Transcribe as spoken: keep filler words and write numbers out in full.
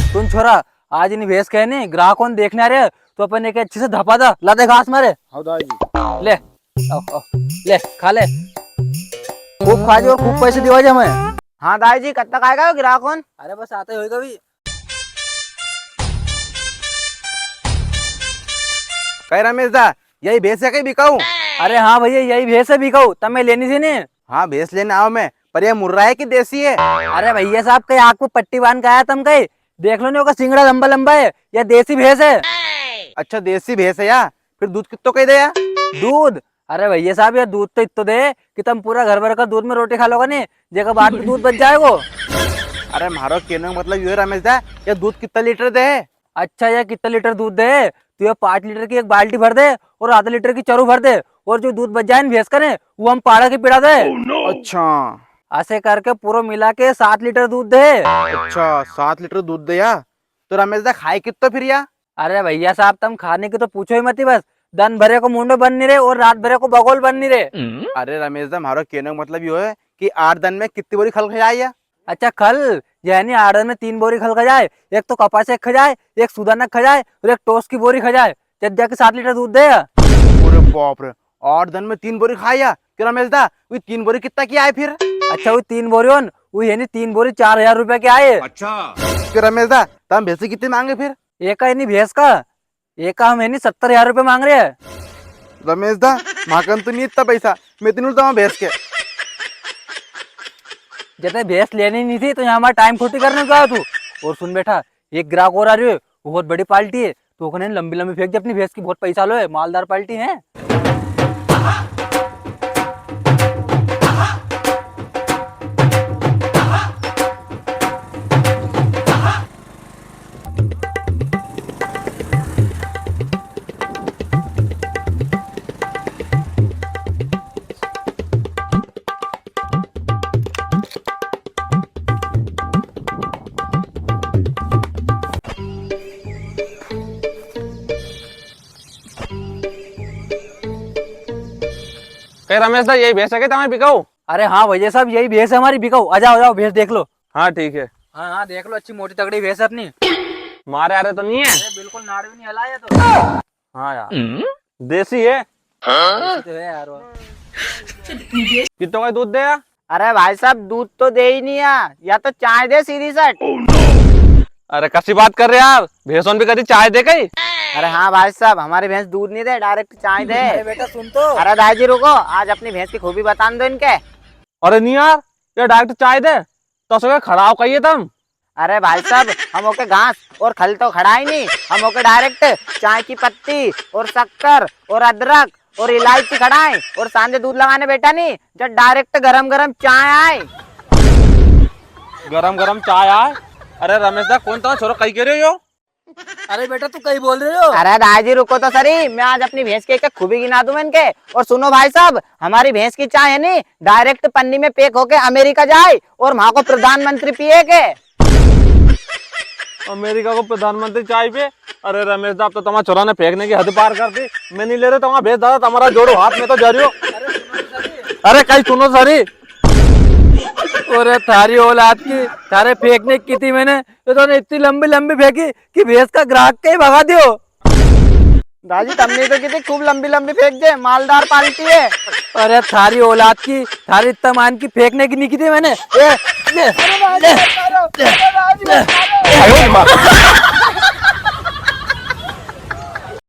सुन छोरा, आज इनी भैंस के नी ग्राहक होन देखने आ रे, तो अपन एक अच्छे से धपा दा, ला दे घास मारे। हाँ दाई जी। ले, आओ, आओ, ले, खा ले। खूब खाजे और खूब पैसे दिवाजे हमें। हाँ दाई जी, कद तक आएगा वो ग्राहक होन? अरे बस आता ही होएगा भी। कई रमेश दा, यही भैंस है कई बिकाऊ? अरे हाँ भैया, यही भैंस है बिकाऊ, तमे लेनी थी नी? हाँ, भैंस लेने आयो मैं, पर ये मुर्रा है कि देसी है? अरे भैया साहब, कई आँख पे पट्टी बांध के आया तम कई? देख लो नी, ओका सिंगड़ा लंबा लंबा है, या देसी भैंस है। अच्छा, देसी भैंस है या? फिर दूध कित्तो कई दे या? दूध? अरे भैया साहब, या दूध तो इत्तो दे कि तम पूरा घर भर का दूध में रोटी खा लोगा नी, जेका बाद भी दूध बच जाएगो। अरे, म्हारो केने को मतलब यो है रमेश दा, या दूध कित्ता लीटर दे? अच्छा, या कित्ता लीटर दूध दे? तू या पाँच लीटर की एक बाल्टी भर दे और आधा लीटर की चरू भर दे, और जो दूध बच जाए नी भैंस का नी, वो हम पाड़ा के पिला दे। अच्छा। ऐसे करके पूरो मिला के सात लीटर दूध दे। अच्छा, सात लीटर दूध दे या? तो रमेश दा, खाए कित्तो फिर या? अरे भैया साहब, तम खाने की तो पूछो ही मती बस। दन भरे को मुंडो बंद नी रे और रात भरे को बगोल बंद नी रे। अरे रमेश दा, म्हारो केने को मतलब यो है कि आठ दन में कित्ती बोरी खल खा जाए या? अच्छा, खल, यानी आठ दन में तीन बोरी खल खा जाए, एक तो कपास्या की खा जाए, एक सुदाना की खा जाए और एक टोस की बोरी खा जाए, जब जाके सात लीटर दूध दे। अरे बाप रे, आठ दन में तीन बोरी खाया? क्यों रमेश दा, वी तीन बोरी कित्ता की आए फिर? अच्छा, वी तीन बोरी होन, वी है नी, तीन बोरी चार हजार रुपया की आए। अच्छा। क्यों रमेश दा, तम भैंस की कित्ती मांगे फिर? एका है नी भैंस का, एका हम है नी सत्तर हजार रुपया मांग रे है। रमेश दा, म्हाकन तो नी इत्ता पैसा, मैं तो नी लूँ भैंस के। जदे भैंस लेनी नी थी तो यहाँ हमारा टाइम खोटी करने को आया तू। और सुन बेटा, एक ग्राहक और आ रियो है, वो बहुत बड़ी पार्टी है, तो ओकने लंबी लंबी फेंक दे अपनी भैंस की, बहुत पैसा लो है, मालदार पार्टी है। कई रमेश दा, यही भैंस है कई तमारी बिकाऊ? अरे हाँ भैया साहब, यही भैंस है हमारी बिकाऊ। आ जाओ, आ जाओ, भैंस देख लो। हाँ, ठीक है। हाँ, हाँ, देख लो, अच्छी मोटी तगड़ी भैंस है अपनी। मारे आरे तो नी है? अरे, बिल्कुल नाड़ भी नी हला ये तो। हाँ यार। देसी है? देसी तो है यार वो। कित्तो का दूध दे यार? अरे भाई साहब, दूध तो दे ही नी यार, या तो चाय दे सीधी सट। अरे कसी बात कर रे यार, भैंस होन भी कदी चाय दे कई? अरे हाँ भाई साहब, हमारी भैंस दूध नी दे, direct चाय दे। अरे बेटा सुन तो। अरे दाई जी रुको, आज अपनी भैंस की खूबी बतान दो इनके। अरे नी यार, ये direct चाय दे, तो असो के खड़ाओ कई है तम? अरे भाई साहब, हम ओके घास और खल तो खड़ाए नी, हम ओके direct चाय की पत्ती और शक्कर और अदरक और इलायची खड़ाए और सांझे दूध लगाने बैठा नी, जब direct गरम गरम चाय आए। गरम गरम चाय आए? अरे रमेश दा, कौन था छोरो, कई के रियो यो? अरे बेटा, तू कई बोल रियो? अरे दाई जी रुको तो सरी, मैं आज अपनी भैंस की एक एक खूबी गिना दूं इनके। और सुनो भाई साहब, हमारी भैंस की चाय है नी, direct पन्नी में pack होके अमेरिका जाए और वहां को प्रधानमंत्री पिए के। अमेरिका को प्रधानमंत्री चाय पिए? अरे रमेश दा, अब तो तमारा छोरा ने फेंकने की हद पार कर दी। मैं नी ले रियो तमारा भैंस दादा, तमारा जोड़ू हाथ, मैं तो जा रियो। अरे कई सुनो सरी। अरे थारी औलाद की, थारे फेंकने की थी मैंने, तो तूने इतनी लंबी लंबी फेंकी कि भैंस का ग्राहक के ही भगा दियो। दाजी, तमने तो की थी खूब लंबी लंबी फेंक दे, मालदार पार्टी है। अरे थारी औलाद की, थारी इतना मान की फेंकने की नी की थी मैंने। ए, ले, अरे दाजी, ले, मत मारो, ले, अरे दाजी, मत मारो। ले।